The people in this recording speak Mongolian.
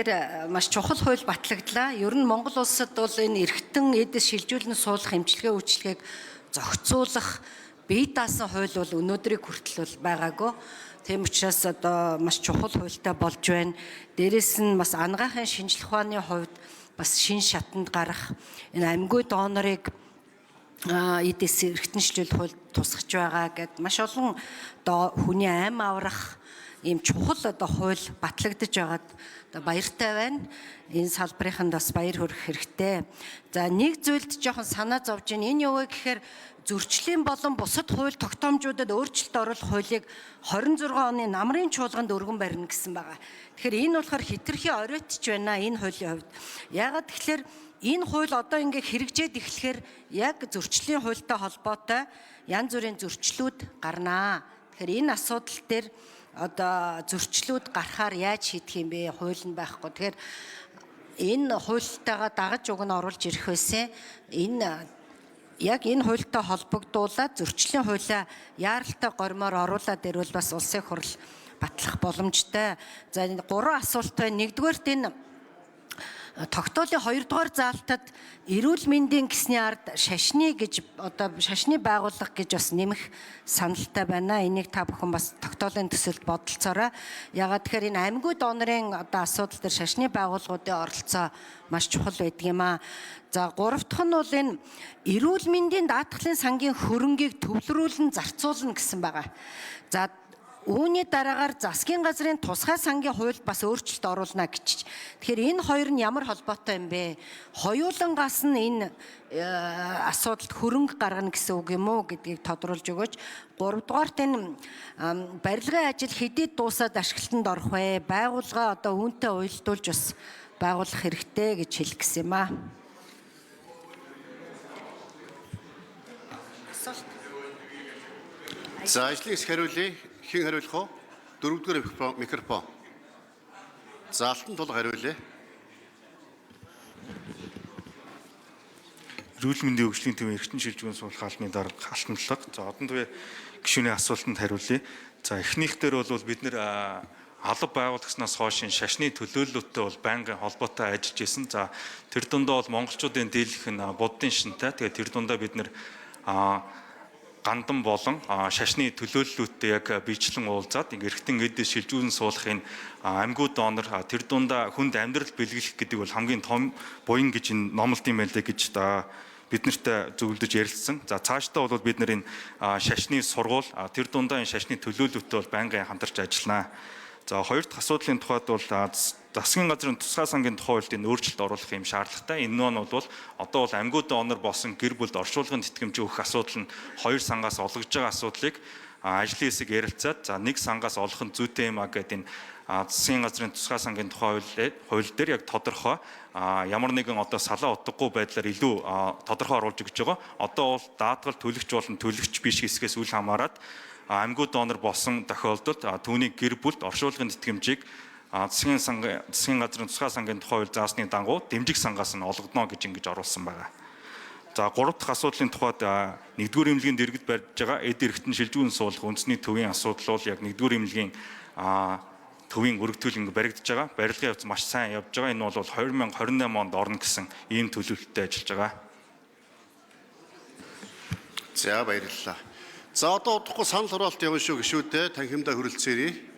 Маш чухал хууль батлагдлаа. Ер нь Монгол улсад бол энэ эргэтэн эдэс шилжүүлэн суулгах эмчилгээ үйлчилгээг зохицуулах бие даасан хууль бол өнөөдрийг хүртэл бол байгаагүй. Тийм учраас одоо маш чухал хуультай болж байна. Дээрээс нь бас анагаахын шинжлэх ухааны хувьд бас шин шатанд гарах энэ амьгүй донорыг эдэс эргэтэн шилжүүлэх хууль тусгаж байгаа гэд маш олон одоо хүний ам аврах ийм чухал одоо хууль батлагдаж байгаад одоо баяртай байна. Энэ салбарынханд бас баяр хүргэх хэрэгтэй. За нэг зүйлд жоохон санаа зовж байна. Энэ юу вэ гэхээр зөрчлийн болон бусад хууль тогтоомжуудад өөрчлөлт оруулах хуулийг 26 оны намрын чуулганд өргөн барина гэсэн байгаа. Тэгэхээр энэ болохоор хэтэрхий оройтч байна энэ хуулийн хувьд. Яагаад тэгэхээр энэ хууль одоо ингээ хэрэгжээд эхлэхээр яг зөрчлийн хуультай холбоотой янз бүрийн зөрчлүүд гарнаа. Тэгэхээр энэ асуудал дээр одоо зөрчлүүд гарахаар яаж шийдэх юм бэ? Хууль нь байхгүй. Тэгэхээр энэ хуультайгаа дагаж уг нь оруулж ирэх байсан. Энэ яг энэ хуультай холбогдуулаад зөрчлийн хуулиа яаралтай гормоор оруулаад ирвэл бас улсын хурал батлах боломжтой. За энэ гурван асуулт байна. Нэгдүгээрт энэ тогтоолын 2 дугаар заалтад эрүүл мэндийн гэсний ард шашны гэж одоо шашны байгууллага гэж бас нэмэх саналтай байна. Энийг та бүхэн бас тогтоолын төсөлд бодолцоорой. Ягаад тэгэхээр энэ амьгүй донорын одоо асуудал дээр шашны байгууллагуудын оролцоо маш чухал байдаг юм аа. За гурав дахь нь бол энэ эрүүл мэндийн даатгалын сангийн хөрөнгийг төвлөрүүлэн зарцуулна гэсэн байгаа. За үүний дараагаар засгийн газрын тусгай сангийн хуульд бас өөрчлөлт оруулна гэж. Тэгэхээр энэ хоёр нь ямар холбоотой юм бэ? Хоёулангаас нь энэ асуудалд хөрөнгө гаргана гэсэн үг юм уу гэдгийг тодруулж өгөөч. Гуравдугаарт энэ барилгын ажил хэдийд дуусаад ашиглалтанд орох вэ? Байгууллага одоо үүнтэй уялдуулж бас байгуулах хэрэгтэй гэж хэлэх гэсэн юм аа. Асуулт. За ажлын хэсэг хариулъя. Хэн хариулах вэ? Дөрөвдүгээр микрофон. За Алтан тулга хариулъя. Эрүүл мэндийн хөгжлийн төвийн эргэтэн шилжүүлэн суулгах албаны дарга Алтан тулга. За одон төвийн гишүүний асуултанд хариулъя. За эхнийх дээр бол бид нэр алба байгуулагснаас хойш энэ шашны төлөөллүүдтэй бол байнгын холбоотой ажиллаж исэн. За тэр дундаа бол монголчуудын дийлэх нь буддын шинтэй. Тэгээд тэр дундаа бид нэр гандан болон шашны төлөөллүүдтэй яг биечлэн уулзаад ингээ эргэтэн эдээс шилжүүлэн суулгах энэ амьгүй донор тэр дундаа хүнд амьдрал бэлгэлэх гэдэг бол хамгийн том буян гэж энэ номлолт юм байлээ гэж бид нартай зөвлөдөж ярилцсан. За цаашдаа бол бид нар энэ шашны сургууль тэр дундаа энэ шашны төлөөллүүдтэй бол байнгын хамтарч ажиллана. За хоёр дахь асуудлын тухайд бол засгийн газрын тусгай сангийн тухай хуульд энэ өөрчлөлт оруулах юм шаардлагатай. Энэ нь бол одоо бол амьгүй донор болсон гэр бүлд оршуулгын тэтгэмж өгөх асуудал нь хоёр сангаас олгож байгаа асуудлыг ажлын хэсэг ярилцаад за нэг сангаас олох нь зүйтэй юм а гэдэг энэ засгийн газрын тусгай сангийн тухай хууль дээр яг тодорхой ямар нэгэн одоо салаа утгагүй байдлаар илүү тодорхой оруулж өгч байгаа. Одоо бол даатгал төлөгч болон төлөгч биш хэсгээс үл хамааран амьгүй донор болсон тохиолдолд түүний гэр бүлд оршуулгын тэтгэмжийг засгийн газрын тусгай сангийн тухай хууль заасны дагуу дэмжих сангаас нь олгоно гэж ингэж оруулсан байгаа. За гурав дахь асуудлын тухайд нэгдүгээр эмнэлгийн дэргэд барьж байгаа эд эргэтэн шилжүүлэн суулгах үндэсний төвийн асуудал бол яг нэгдүгээр эмнэлгийн төвийн өргөтгөл ингэ баригдаж байгаа. Барилгын явц маш сайн явж байгаа. Энэ бол 2028 онд орно гэсэн ийм төлөвлөлттэй ажиллаж байгаа. За баярлалаа. За одоо удахгүй санал хураалт явна шүү гişүүдээ танхимдаа хүрэлцээрье.